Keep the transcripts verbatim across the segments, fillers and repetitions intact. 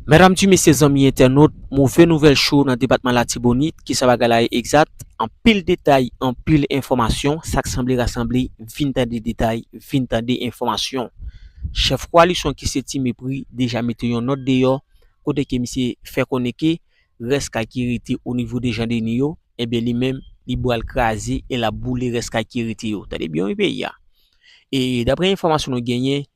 Medam, ti mesye, zanmi entènot, move nouvèl cho nan depatman Latibonit. Kisa bagay la ye egzat? Anpil detay, anpil enfòmasyon. Sa k sanble rasanble, vin tande detay, vin tande enfòmasyon. Chèf kowalisyon ki se Ti Mepri deja mete yon nòt deyò, kote ke misye fè konnen ke rès kay ki rete onivo de Jan Deni yo, ebyen, li menm, li pral kraze e l ap boule rès kay ki rete yo. Tande byen, wi, peyi a. E daprè enfòmasyon nou genyen,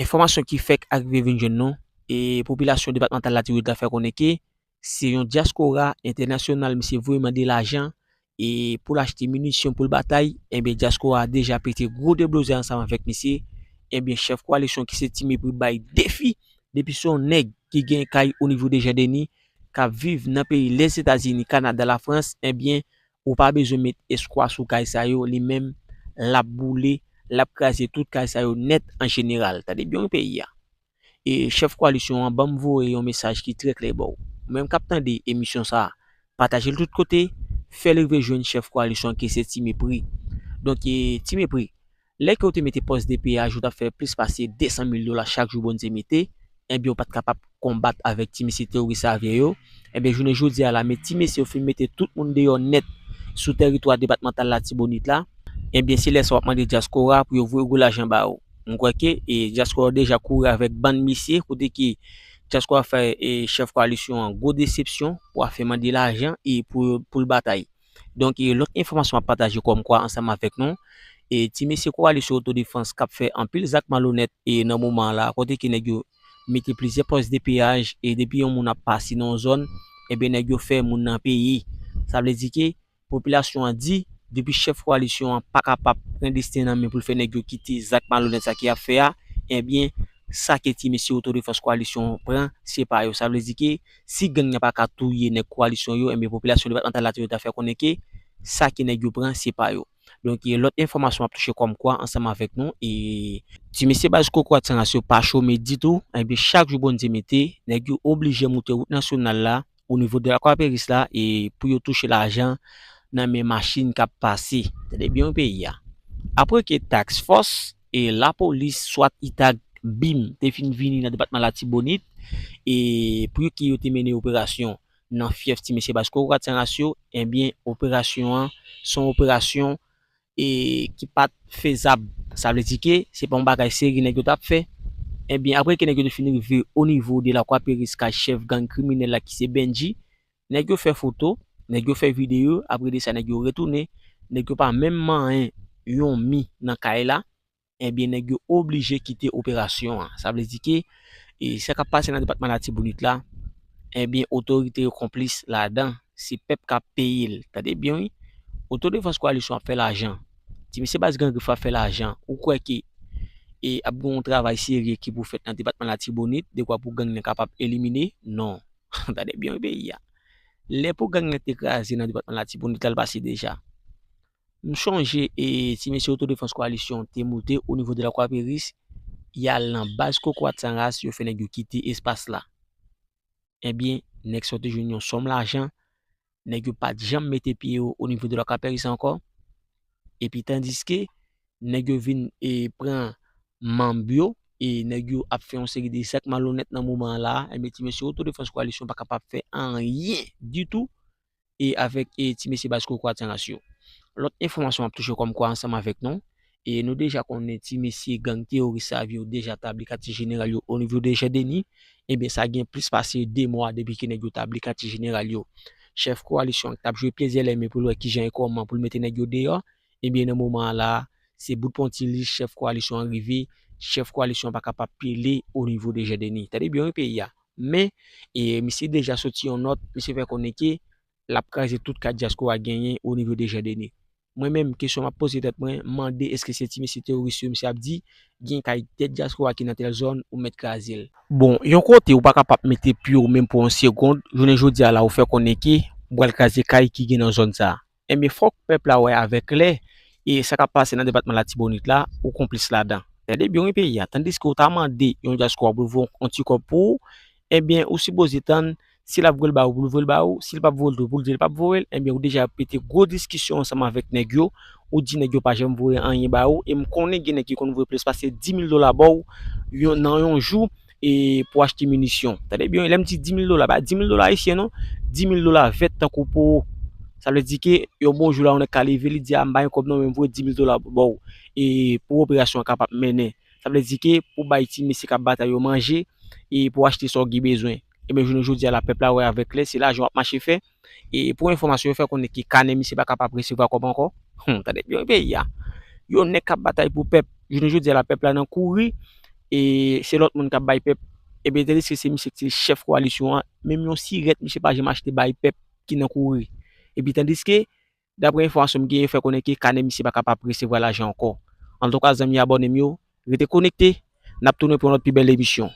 enfòmasyon ki fèk arive vin jwenn nou, e popilasyon depatmantal Latibonit la fè konnen ke se yon dyaspora entènasyonal misye voye mande lajan, e pou l achte minisyon pou l batay, ebyen, dyaspora a deja pete gwo deblozay ansanm avèk misye. Ebyen, chèf kowalisyon ki se Ti Mepri bay defi, depi se yon nèg ki gen kay onivo de Jan Deni, k ap viv nan peyi Lèzetazini, Kanada, Lafrans, ebyen, ou pa bezwen met espwa sou kay sa yo, li menm, l ap boule, l ap kraze tout kay sa yo nèt an jeneral. Tande byen, wi, peyi a. E chèf kowalisyon an ban m voye yon mesaj ki trè klè ba w. Ou menm k ap tande emisyon sa a, pataje l tout kote, fè l rive jwenn chèf kowalisyon an ki se Ti Mepri. Donk, e, Ti Mepri, lè ke w te mete pòs de peyaj, ou t ap fè plis pase de san mil dola chak jou Bondye mete, ebyen, ou pa t kapab konbat avèk ti mesye teworis Savyen yo. Ebyen, jounen jodi a la, men ti mesye yo fin mete tout moun deyò nèt sou tèritwa depatmantal Latibonit la. Ebyen, se lè sa w ap mande dyaspora pou yo voye gwo lajan ba ou. M kwè ke, e, dyaspora deja kouri avèk bann misye, kote ke dyaspora fè, e, chèf kowalisyon an gwo desepsyon pou afè mande lajan e pou, pou l batay. Donk, e, lòt enfòmasyon m ap pataje kòmkwa ansanm avèk nou, e, ti mesye kowalisyon otodefans k ap fè anpil zak malonèt, e, nan moman an la, kote ke nèg yo mete plizyè pòs de peyaj, e depi yon moun ap pase nan yon zòn, ebyen, nèg yo fè moun nan peye. Sa vle di ke popilasyon an di, depi chèf kowalisyon an pa kapab pran desten nan men pou l fè nèg yo kite zak malonèt sa ke y ap fè a, ebyen, sa ke ti mesye otodefans kowalisyon an pran, se pa yo. Sa vle di ke si gang nan pa ka touye nèg kowalisyon yo, ebyen, popilasyon depatmantal Latibonit la fè konnen ke sa ke nèg yo pran, se pa yo. Donk, e, lòt enfòmasyon ap touche kòmkwa ansanm avèk nou, e ti mesye baz Kokorat San Ras yo pa chome ditou, ebyen, chak jou Bondye mete, nèg yo oblije moute wout nasyonal la, onivo de Lakwaperis la, e pou yo touche lajan nan men machin k ap pase. Tande byen, wi, peyi a. Apre ke Task Force e lapolis, swat, itag, bim, te fin vini nan depatman Latibonit, e pou yo ki yo te mennen operasyon nan fyèf ti mesye baz Kokorat San Ras yo, ebyen, operasyon an, se yon operasyon, e ki pa t fezab. Sa vle di ke se pa yon bagay serye nèg yo t ap fè. Ebyen, apre ke nèg yo te fin rive onivo de Lakwaperis kay chèf gang kriminèl la ki se Bendji, nèg yo fè foto, nèg yo fè videyo, apre de sa, nèg yo retounen, nèg yo pa menm manyen yon mi nan kay la, ebyen, nèg yo oblije kite operasyon an. Sa vle di ke, e, sa k ap pase nan depatman Latibonit la, ebyen, otorite yo konplis ladan. Se pèp k ap peye l. Tande byen, wi. Otodefans kowalisyon ap fè lajan. Ti mesye baz Gran Grif ap fè lajan. Ou kwè ke, e, ap gen yon travay serye ki pou fèt nan depatman Latibonit, dekwa pou gang nan kapab elimine? Non. Tande byen, wi, peyi a. Lè pou gang nan te kraze nan depatman Latibonit la, l pase deja. M chonje, e, ti mesye otodefans kowalisyon te moute onivo de Lakwaperis, y al nan baz Kokorat San Ras, yo fè nèg yo kite espas la. Ebyen, nèg sa yo te jwenn yon sòm lajan, nèg yo pa t janm mete pye yo onivo de Lakwaperis ankò. Epi tandiske nèg yo vin, e, pran manm yo, e nèg yo ap fè yon seri de zak malonèt nan moman an la, ebyen, ti mesye otodefans kowalisyon pa kapab fè anyen ditou, e avèk, e, ti mesye baz Kokorat San Ras yo. Lòt enfòmasyon ap touche kòmkwa ansanm avèk nou, e nou deja konnen ti mesye gang teworis Savyen yo deja tabli katye jeneral yo onivo de Jan Deni, ebyen, sa gen plis pase de mwa depi ke nèg yo tabli katye jeneral yo. Chèf kowalisyon an t ap jwe pyè zèlèmen pou l wè kijan e kòman pou l mete nèg yo deyò, ebyen, nan moman an la, se bout pon ti lis chèf kowalisyon an rive, chèf kowalisyon an pa kapab pile onivo de Jan Deni. Tande byen, wi, peyi a. Men, e, misye deja soti yon nòt, misye fè konnen ke l ap kraze tout kay dyaspora genyen onivo de Jan Deni. Mwen menm, kesyon m ap poze tèt mwen, m mande èske se ti mesye teworis yo misye ap di, gen kay tèt dyaspora ki nan tèl zòn, ou mèt kraze l. Bon, yon kote ou pa kapab mete pye w menm pou yon segonn, jounen jodi a la ou fè konnen ke ou pral kraze kay ki gen nan zòn sa a. Ebyen, fòk pèp la wè avè klè, e sa k ap pase nan depatman Latibonit la, ou konplis ladan. Tande byen, wi, peyi a. Tandiske ou ta mande yon dyaspora pou l voye yon ti kòb pou ou, ebyen, ou sipoze tann, si l ap voye l ba ou, pou l voye l ba ou, si l p ap voye l tou, pou l di l p ap voye l, ebyen, ou deja pete gwo diskisyon ansanm avèk nèg yo, ou di nèg yo pa janm voye anyen ba ou, e m konnen gen nèg ki konn voye plis pase dis mil dola ba w, yon, nan yon jou, e pou achte minisyon. Tande byen, lè m di dis mil dola, pa dis mil dola ayisyen non, dis mil dola vèt tankou pou ou. Sa vle di ke yon bon jou la, yon nèg ka leve, li di, a, m pa gen kòb non, men m voye dis mil dola ba w, e pou operasyon an kapab mennen. Sa vle di ke pou bay ti mesye k ap batay yo manje, e pou achte sa w gen bezwen. Ebyen, jounen jodi a la, pèp la wè avèk klè, se lajan w ap mache fè. E pou enfòmasyon, yo fè konnen ke kanè misye pa kapab resevwa kòb ankò. Hum, tande byen, peyi a. Yon nèg k ap batay pou pèp. Jounen jodi a la, pèp la nan kouri. E se lòt moun k ap bay pèp. Ebyen, tandiske se misye ki se chèf kowalisyon an, menm yon sirèt misye pa janm achte bay pèp ki nan kouri. Epi tandiske, daprè enfòmasyon m genyen, yo fè konnen ke kanè misye pa kapab resevwa lajan ankò. Antouka, zanmi abòne m yo, rete konekte. N ap tounen pou yon lòt pi bèl emisyon.